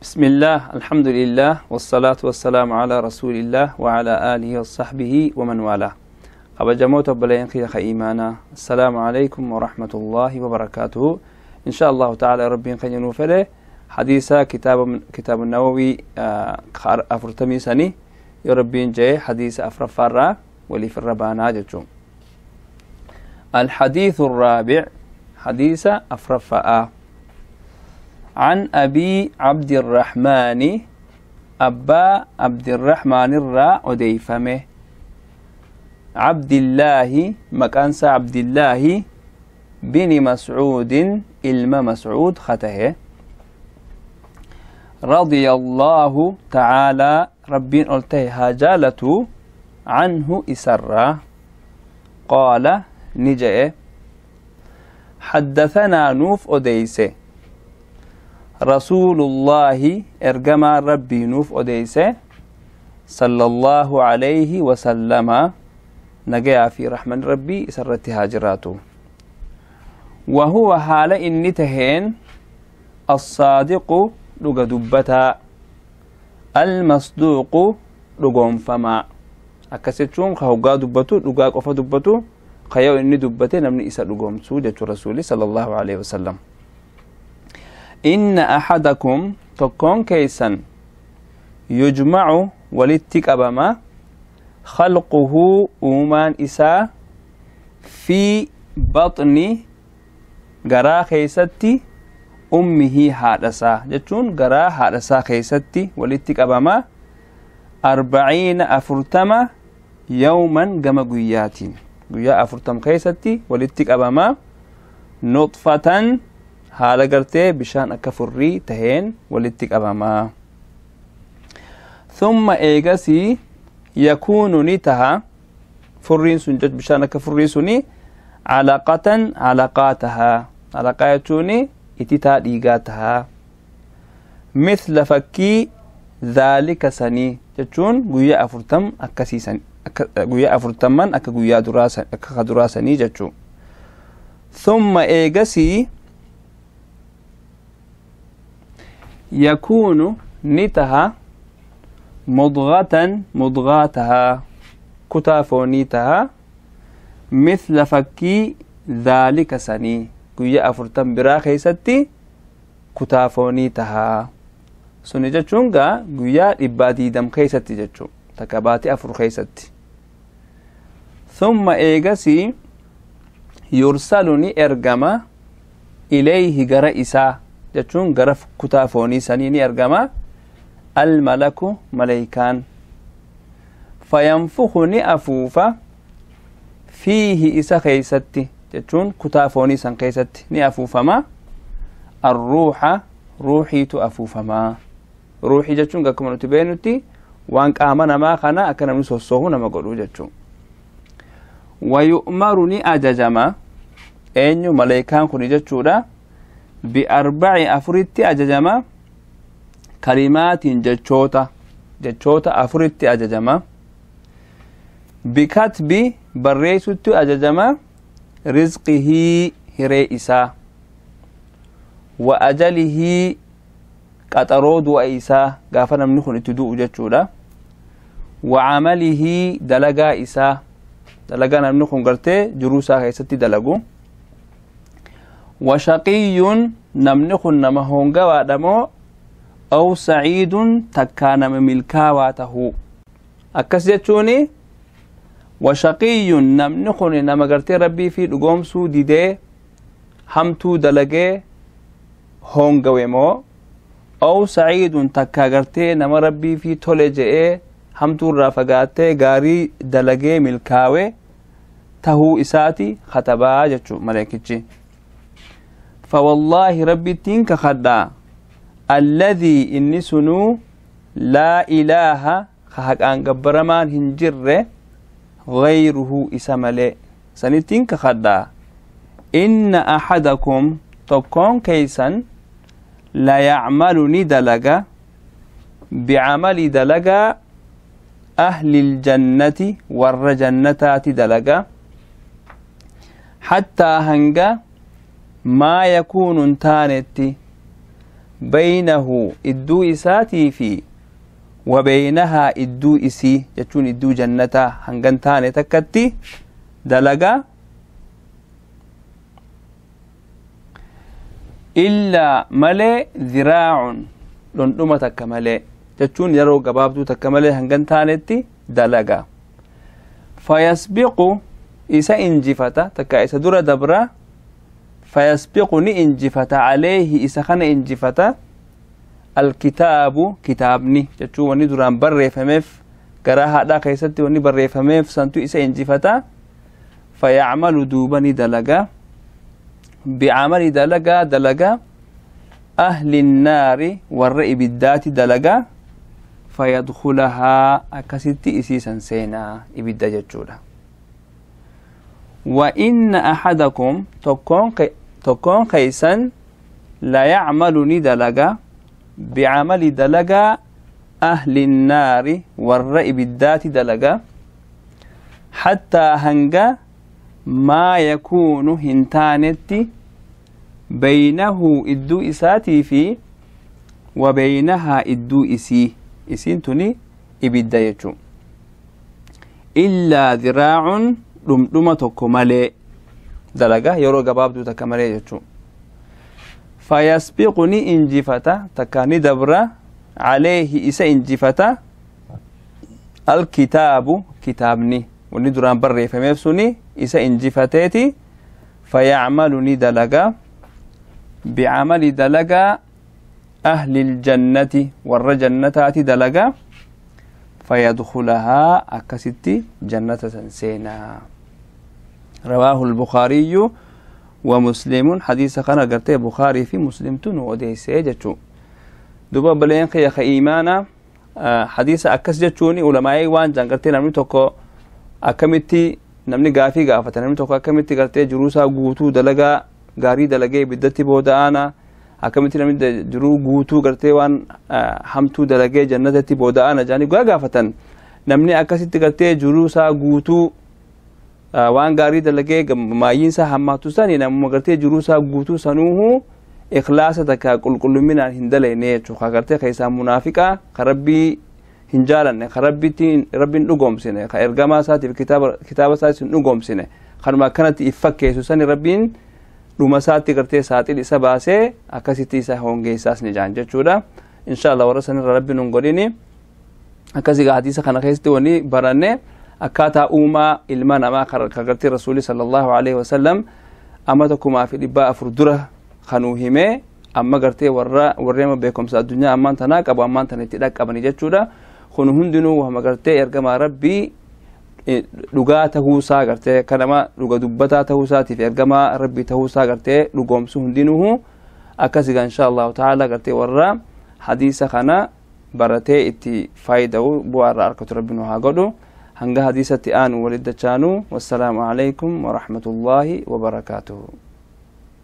بسم الله، الحمد لله، والصلاة والسلام على رسول الله وعلى آله وصحبه ومن والاه. Kabajamoota obboleeyyan kiyya ka iimaanaa، السلام عليكم ورحمة الله وبركاته. إن شاء الله تعالى ربين keenya nuu fedhe حديثا كتاب النووي 40 sanii yoo rabbiin jee حديث afraffaarraa waliif irra baanaa jechuun. الحديث الرابع، حديث afraffaa، عن أبي عبد الرحمن، أبا عبد الرحمن الرا أديفمه، عبد الله مكانسا عبد الله بن مسعود إلما مسعود خته، رضي الله تعالى ربين قلته هاجالته عنه إسرا، قال نجأ: حدثنا نوف أديسه رسول الله، إرجما ربي نوف أديسه، صلى الله عليه وسلم، نجا في رحمن ربي سرت هاجراته، وهو حال إني تهين الصادق لغ دبتا المصدوق لغم فما أكستشون خهوغا دبتو لغا قفا دبتو خيو إني دبتي نمني إسا لغم سوجة رسولي صلى الله عليه وسلم: إن أحدكم، تكون كيسا، يجمع ولتك أبما خلقه أومان إسا في بطن garaa keeysatti أمه haadhasaa jechuun garaa haadhasaa keeysatti walitti qabama 40 40 يوما gama guyyaatiin guyyaa 40 keeysatti walitti qabama نطفة haala gartee bishaan akka furrii taheen walitti qabama. ثم eegasii يكون ni taha furriin sun bishaan akka furrii suni علقة alaqaa tahaa. Alaqaa jechuun ititaa dhiigaa tahaa. مثل fakkii ذلك sanii jechuun guyyaa 40 akkasiisan guyyaa 40n akka guyyaa duraa akka duraa sanii jechuu. ثم eegasii يكون ni taha مضغة mudgaa tahaa kutaa foonii tahaa مثل fakkii ذلك sanii guyyaa 40 biraa keeysatti kutaa foonii tahaa. Suni jechuun gaa guyyaa 120 keeysatti jechuu takka baatii 4 keeysatti. ثم eegasii يرسل ni ergama إليه gara isaa jechuun gara kutaa foonii sanii ni ergama الملك maleykaan فينفخ ni afuufa فيه isa keeysatti jechuun kutaa foonii san keeysatti ni afuufama الروح ruuxiitu afuufamaa. Ruuxii jechuun akkuma nuti beeknutti waan qaama namaa kana akka namni sossoohu nama godhu jechuun. ويؤمر ni ajajama eenyu maleekaan kun jechuudha بأربع afuritti ajajama كلمات jechoota afuritti ajajama بكتب barreessutti ajajama رزقه hiree isaa وأجله qaxaroo du'a isaa gaafa namni kun itti du'u jechuudha وعمله dalagaa isaa dalagaa namni kun gartee jiruu isaa keessatti dalagu وشقي namni kun nama hongawaadha moo أو سعيد takkaa nama milkaawaa tahuu. Akkas jechuuni وشقي namni kun nama gartee rabbii fi dhugoomsuu didee hamtuu dalagee hongawe moo أو سعيد takkaa gartee nama rabbii fi tole je'ee hamtuu irraa fagaattee gaarii dalagee milkaawe tahuu isaati katabaa jechuu maleekichi. فوالله rabbittiin kakadhaa الذي inni sunuu لا إله ka haqaan gabbaramaan hin jirre غيره isa malee sanittiin kakadhaa إن أحدكم tokkoon keeysan ليعمل ni dalaga بعمل dalagaa أهل الجنة warra jannataati dalaga حتى hanga ما يكون taanetti بينه إدو إساتي في وبينها إدو إسي جتون إدو جنتا هنغنتاني تكتي دلقا إلا ملي ذراع لندومة تكملي جتون يرو قبابتو تكملي هنغنتاني دلقا فيسبق إسا إنجفتا تكا إسا دور دبرا فيسبق ني إنجفتا عليه إسا خن إنجفتا الكتاب كتابني جتشو وني دران بري فمف قراها دا كيستي وني بري فمف سنتو إسا إنجفتا فيعمل دوبني دلقا بعمل دلقا دلقا أهل النار والرئي بالذات دلقا فيدخلها أكستي إسيسا سينا إبدا جتشولا وإن أحدكم تكون قيسا لا يعمل ندلقا بعمل دلقا أهل النار والرئي بالذات دلقا حتى هنجا ما يكون هنتانتي بينه إدو إساتي في وبينها إدو إسي إسين تني إبدا يجو إلا ذراع دمدمة كمالي دلقا يرو قبابدو تكمالي يجو فيسبقني إنجفتا تكاني دبرا عليه إسا إنجفتا الكتاب كتابني وندران بري فميفسني إسا إنجفتاتي فيعملني دلقا بعمل دلقا أهل الجنة والرجنتات دلقا فيدخلها أكستي جنة سنسينا. رواه البخاري ومسلم. حديث خنا قرتي بخاري في مسلم تنو وديسي جتشو دوبا بلين خي إيمانا حديث أكس جتشوني علماء وان جان قرتي نمني توكو أكمتي نمني غافي غافة نمني توكو أكمتي قرتي جروسا غوتو دلقا غاري دلقي بدتي بودانا أكمتي نمني جرو غوتو قرتي وان حمتو دلقي جنتي بودانا جاني غافة نمني أكستي قرتي جروسا غوتو waan gaarii dalagee maayyiinsaa hammaatu sani namuma gartee jiruusaa guutuu sanuuhu ikhlaasa takka qulqulluminaan hin dalayne jechuu ka gartee keessaa munaafiqaa ka rabbii hin jaalanne ka rabbiin dhugoomsine ka ergamaa isaatiif kitaaba isaatiif hin dhugoomsine kanuma akkanatti if fakkeessu sani rabbiin dhuma isaatti gartee saaxil isa baasee akkasitti isa hongeessaas ni jaan jechuudha. Insha Allah warra sanirra rabbiin hin godhini. Akkasii hadiisa kana keessatti wanni baranne akkaataa uumaa ilma namaa kan gartee rasuulli sallallahu alaihi wasallam amma 1400 dura kanuu himee amma gartee warra warreema beekumsa addunyaa ammaan tanaa qabu ammaan tana itti dhaqqabani jechuudha. Kun hundinuu wahama gartee ergamaa rabbii dhugaa tahuusaa gartee kanama dhuga dubbataa tahuusaatiif ergamaa rabbii tahuusaa gartee dhugoomsu hundinuuhu akkasiga insha allahu ta'ala gartee warra hadiisa kana baratee itti faayida'u bu'aa irraa argatu rabbi nu haa godhu. Hanga hadiisatti aanu waliddachaanu. Wassalaamu alaikum warahmatullaahi wabarakaatuhu.